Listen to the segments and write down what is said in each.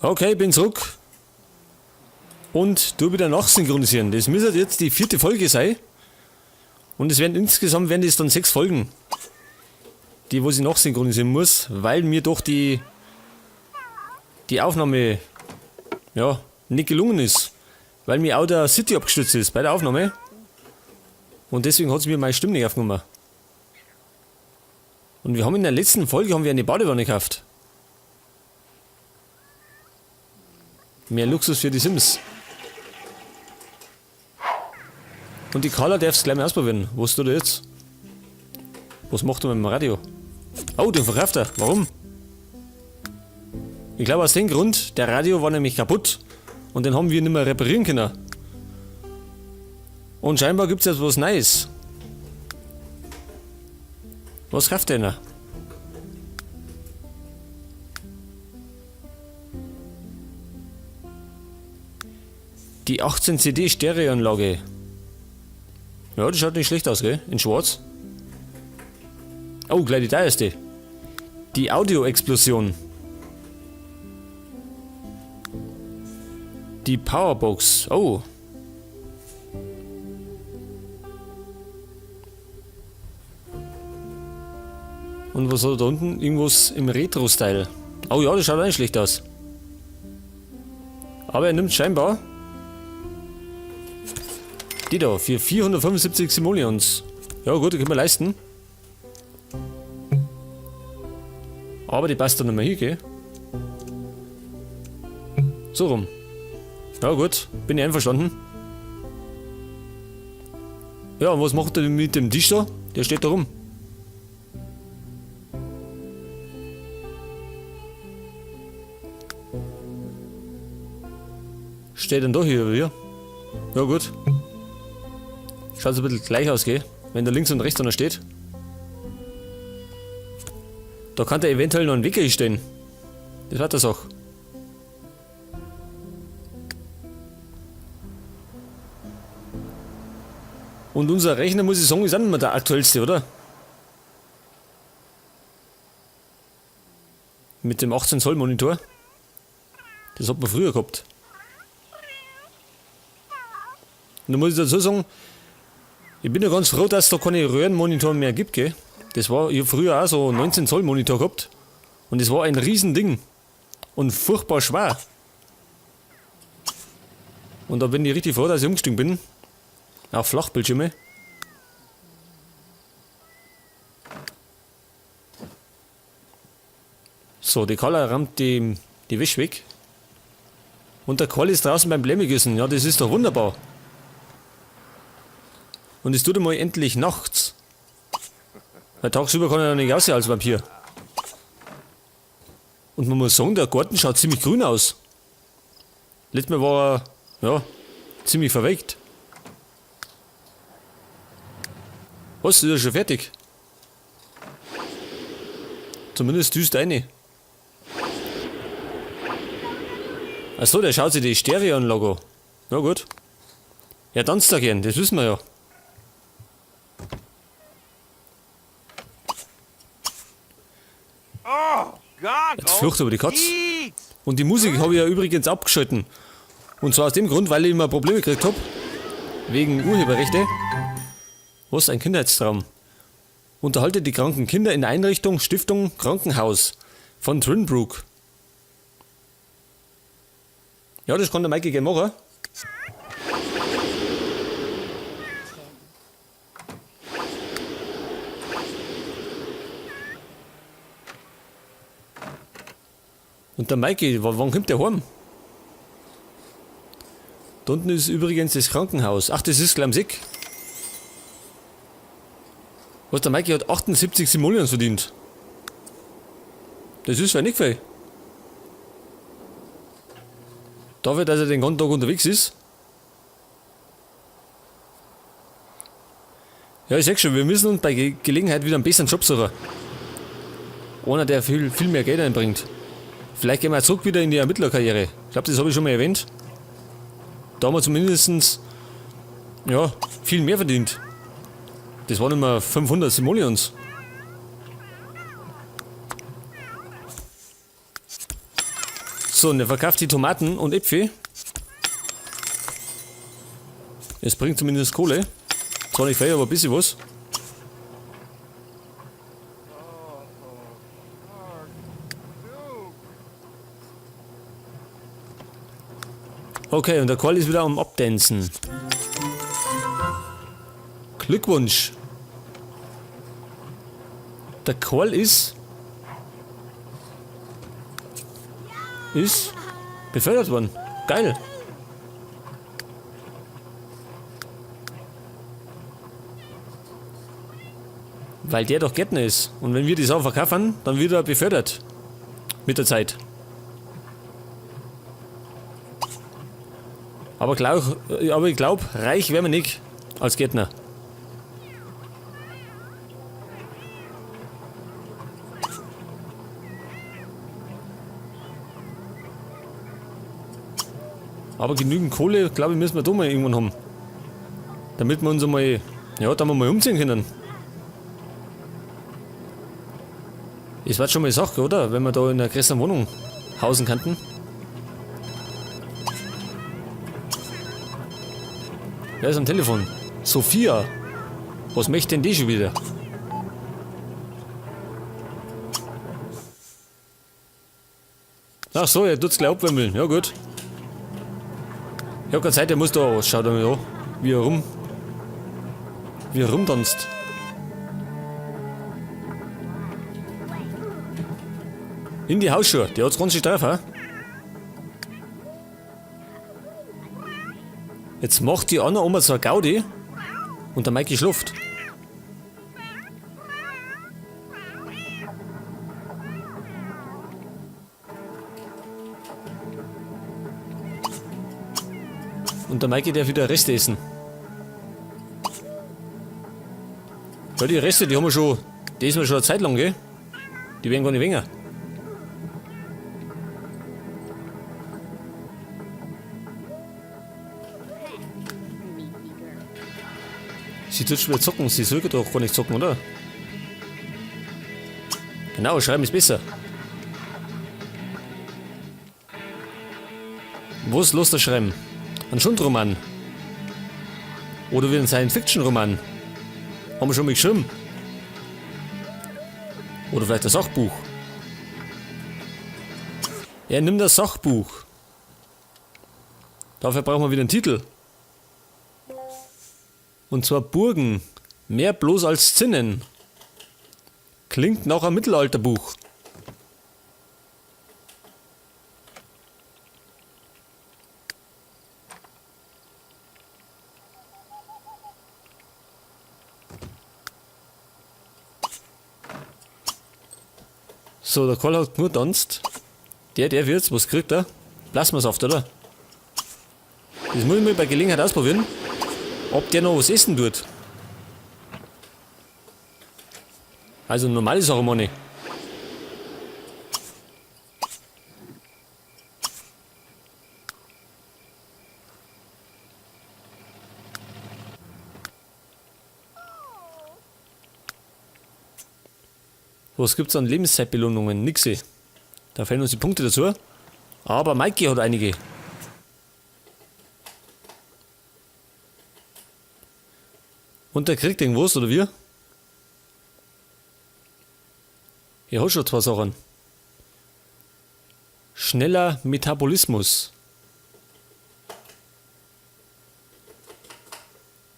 Okay, bin zurück. Und du wieder nachsynchronisieren. Das müsste jetzt die 4. Folge sein. Und es werden insgesamt werden das dann 6 Folgen, die wo ich nachsynchronisieren muss, weil mir doch die Aufnahme, ja, nicht gelungen ist. Weil mir auch der City abgestürzt ist bei der Aufnahme. Und deswegen hat's mir meine Stimme nicht aufgenommen. Und wir haben in der letzten Folge eine Badewanne gekauft. Mehr Luxus für die Sims. Und die Carla darf's gleich mal ausprobieren. Was tut er jetzt? Was macht er mit dem Radio? Oh, den verkauft er. Warum? Ich glaube aus dem Grund, der Radio war nämlich kaputt. Und den haben wir nicht mehr reparieren können. Und scheinbar gibt's jetzt was Neues. Was kauft der denn? Die 18 CD Stereoanlage. Ja, das schaut nicht schlecht aus, gell? In schwarz. Oh, gleich die teuerste. Die Audio-Explosion. Die Powerbox. Oh. Und was hat er da unten? Irgendwas im Retro-Style. Oh ja, das schaut auch nicht schlecht aus. Aber er nimmt scheinbar die da für 475 Simoleons. Ja gut, die können wir leisten. Aber die passt dann nicht mehr hier, gell? So rum. Ja gut, bin ich einverstanden. Ja, und was macht er denn mit dem Tisch da? Der steht da rum. Steht denn da hier, oder wie? Ja gut. Schaut so ein bisschen gleich aus, gell? Wenn da links und rechts einer steht. Da kann der eventuell noch ein Wecker stehen. Das war das auch. Und unser Rechner, muss ich sagen, ist auch nicht mehr der aktuellste, oder? Mit dem 18 Zoll Monitor. Das hat man früher gehabt. Und da muss ich dazu sagen, ich bin ja ganz froh, dass es da keine Röhrenmonitoren mehr gibt, gell? Das war, ich hab früher auch so 19 Zoll Monitor gehabt. Und das war ein Riesending. Und furchtbar schwer. Und da bin ich richtig froh, dass ich umgestiegen bin. Auf Flachbildschirme. So, die Carla rammt die Wäsche weg. Und der Karl ist draußen beim Blämmegießen. Ja, das ist doch wunderbar. Und es tut einmal endlich nachts. Weil tagsüber kann er ja nicht aussehen als Vampir. Und man muss sagen, der Garten schaut ziemlich grün aus. Letztes Mal war er, ja, ziemlich verwelkt. Was, ist ja schon fertig? Zumindest düst eine. Achso, der schaut sich die Stereoanlage an. Na gut. Er tanzt da gern, das wissen wir ja. Jetzt flucht aber die Katze. Und die Musik habe ich ja übrigens abgeschalten. Und zwar aus dem Grund, weil ich immer Probleme gekriegt hab. Wegen Urheberrechte. Was ein Kindheitstraum. Unterhalte die kranken Kinder in Einrichtung, Stiftung, Krankenhaus von Twinbrook. Ja, das kann der Mikey gerne machen. Und der Mikey, wann kommt der heim? Da unten ist übrigens das Krankenhaus. Ach, das ist Glamsig. Was, der Mikey hat 78 Simoleons verdient. Das ist ja nicht viel. Dafür, dass er den ganzen Tag unterwegs ist. Ja, ich sag schon, wir müssen uns bei Gelegenheit wieder einen besseren Job suchen. Einer, der viel, viel mehr Geld einbringt. Vielleicht gehen wir zurück wieder in die Ermittlerkarriere. Ich glaub, das hab ich schon mal erwähnt. Da haben wir zumindestens, ja, viel mehr verdient. Das waren immer 500 Simoleons. So, und er verkauft die Tomaten und Äpfel. Es bringt zumindest Kohle. Zwar nicht viel, aber ein bisschen was. Okay, und der Karl ist wieder am Abdancen. Glückwunsch. Der Karl ist befördert worden. Geil. Weil der doch Gärtner ist. Und wenn wir die Sau verkaufen, dann wird er befördert. Mit der Zeit. Aber ich glaub, reich werden wir nicht als Gärtner. Aber genügend Kohle, glaub ich, müssen wir da mal irgendwann haben. Damit wir uns einmal, ja, da wir mal umziehen können. Es war schon mal eine Sache, oder? Wenn wir da in einer größeren Wohnung hausen könnten. Wer ist am Telefon? Sophia! Was möchte denn die schon wieder? Ach so, er tut's gleich abwimmeln. Ja gut. Ich hab keine Zeit, der muss da aus. Schaut er mir an, wie er rumtanzt. In die Hausschuhe, der hat's ganz schön drauf, hä? Jetzt macht die Anna Oma so eine Gaudi und der Maiki schläft. Und der Maiki darf wieder Reste essen. Ja, die Reste, die haben wir schon, die essen wir schon eine Zeit lang, gell? Die werden gar nicht weniger. Sie tut schon wieder zocken, sie soll doch gar nicht zocken, oder? Genau, schreiben ist besser. Wo ist los, das Schreiben? Ein Schundroman. Oder wieder ein Science-Fiction-Roman. Haben wir schon mal geschrieben. Oder vielleicht ein Sachbuch. Er nimmt das Sachbuch. Dafür brauchen wir wieder einen Titel. Und zwar Burgen. Mehr bloß als Zinnen. Klingt nach einem Mittelalterbuch. So, der Karl hat nur tanzt. Der wird's. Was kriegt er? Plasmasaft, oder? Das muss ich mal bei Gelegenheit ausprobieren. Ob der noch was essen tut. Also normale Sache, meine ich. Was gibt's an Lebenszeitbelohnungen? Nixe. Da fehlen uns die Punkte dazu. Aber Maiki hat einige. Und der kriegt irgendwas, oder wie? Er hat schon zwei Sachen. Schneller Metabolismus.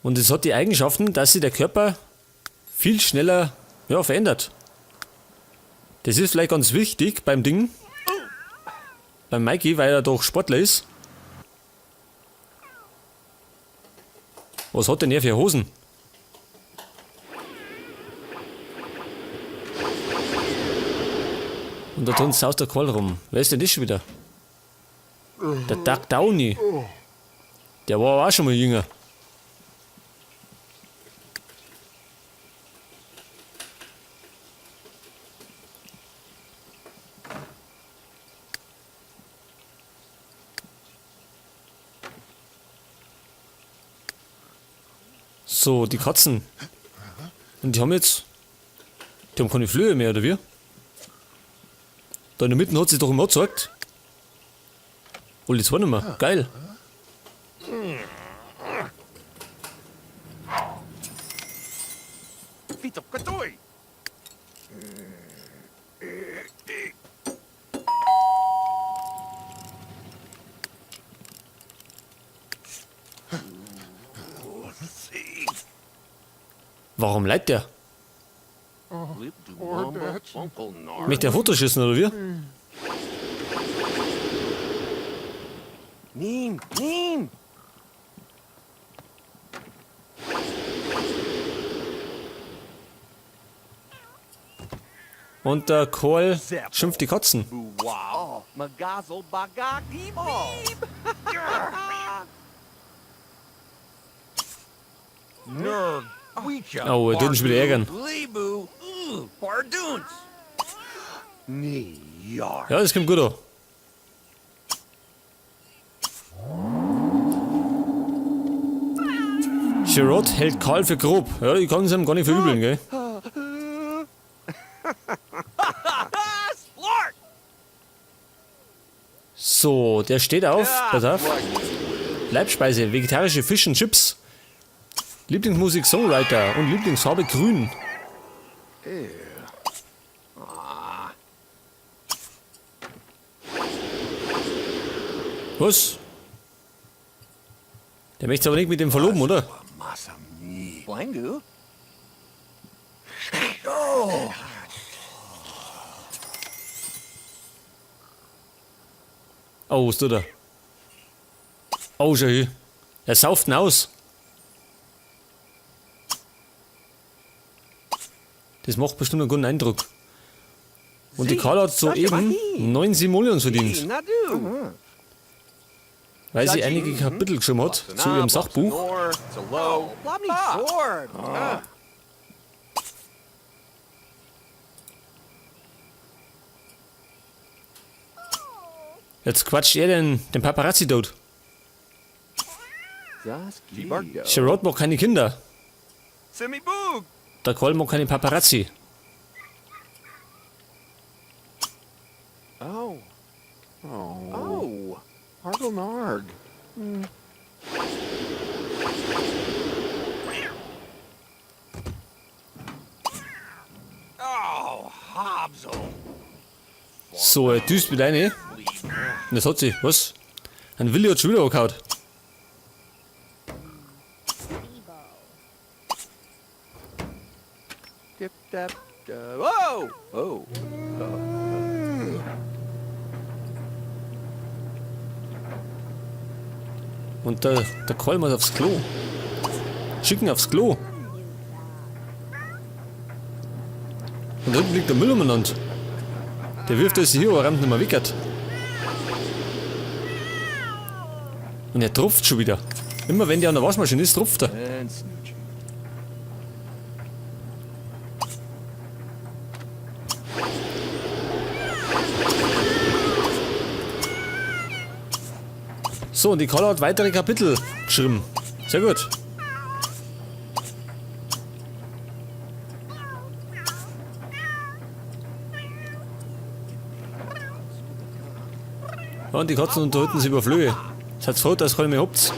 Und es hat die Eigenschaften, dass sich der Körper viel schneller verändert. Das ist vielleicht ganz wichtig beim Ding. Beim Maiki, weil er doch Sportler ist. Was hat denn er für Hosen? Und da tanzt aus der Qual rum. Wer ist denn das schon wieder? Der Doug Downey. Der war aber auch schon mal jünger. So, die Katzen. Und die haben jetzt... Die haben keine Flöhe mehr, oder wie? Da in der Mitte hat sie doch immer gezeigt. Alle zwei nicht mehr. Geil. Warum leidet der? Möchte der Foto schießen oder wie? Neem, neem. Und der Karl schimpft die Katzen. Wow. Magazel bagagi beeb. Nerd. Weecha. Oh, er tut uns wieder ärgern. Lebu. Bardoons. Nee, yar. Ja, das kommt gut an. Sherrod hält Karl für grob. Ja, ich kann es ihm gar nicht verübeln, gell? Splort. So, der steht auf. Pass auf. Leibspeise, vegetarische Fisch und Chips. Lieblingsmusik Songwriter und Lieblingsfarbe grün. Was? Der möchte aber nicht mit dem verloben, oder? Masami. Blangu. Oh, was tut er? Oh, schau hin. Er sauft ihn aus. Das macht bestimmt einen guten Eindruck. Und die Carla hat soeben 9 Simoleons verdient, Nadu. weil sie einige Kapitel geschrieben hat zu ihrem Sachbuch. Nor. Salo. Blobney Sword. Jetzt quatscht er den Paparazzi tot. Bardo. Sherrod mag keine Kinder. Simi Boog. Der Karl mag keine Paparazzi. Oh. Oh. Oh. Hargel Narg. Oh, Hobsel. So, er düst mit eine. Und das hat sie. Was? Ein Willi hat schon wieder angehauen. Dip dap. Oh. Oh. Und der Karl muss aufs Klo. Schicken aufs Klo. Und da hinten liegt der Müll umeinander. Der wirft das hier, aber rammt nicht mehr weg. Und er tropft schon wieder. Immer wenn der an der Waschmaschine ist, tropft er. And Snoochie. So, und die Carla hat weitere Kapitel geschrieben. Sehr gut. Ja, und die Katzen unterhalten sich über Flöhe. Seid froh, dass ihr keine mehr habt.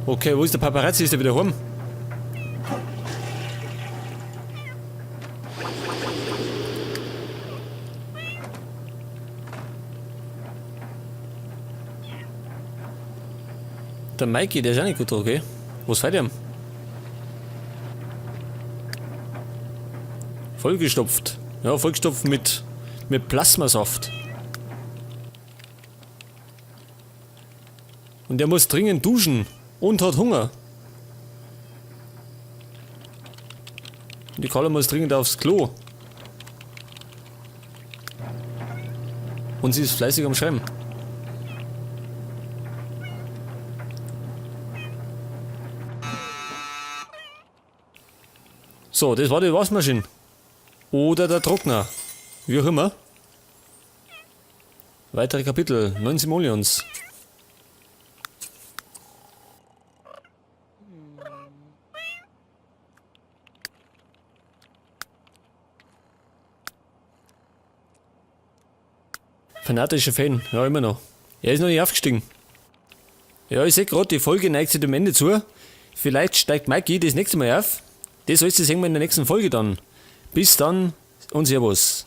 Okay, wo ist der Paparazzi? Ist der wieder heim? Der Mikey, der ist auch nicht gut drauf, gell? Was fällt ihm? Vollgestopft. Ja, vollgestopft mit Plasmasaft. Und der muss dringend duschen. Und hat Hunger. Und die Carla muss dringend aufs Klo. Und sie ist fleißig am Schreiben. So, das war die Waschmaschine. Oder der Trockner. Wie auch immer. Weitere Kapitel. 9 Simoleons. Fanatischer Fan, ja, immer noch. Er ist noch nicht aufgestiegen. Ja, ich sehe gerade, die Folge neigt sich dem Ende zu. Vielleicht steigt Mikey das nächste Mal auf. Das alles sehen wir in der nächsten Folge dann. Bis dann und Servus.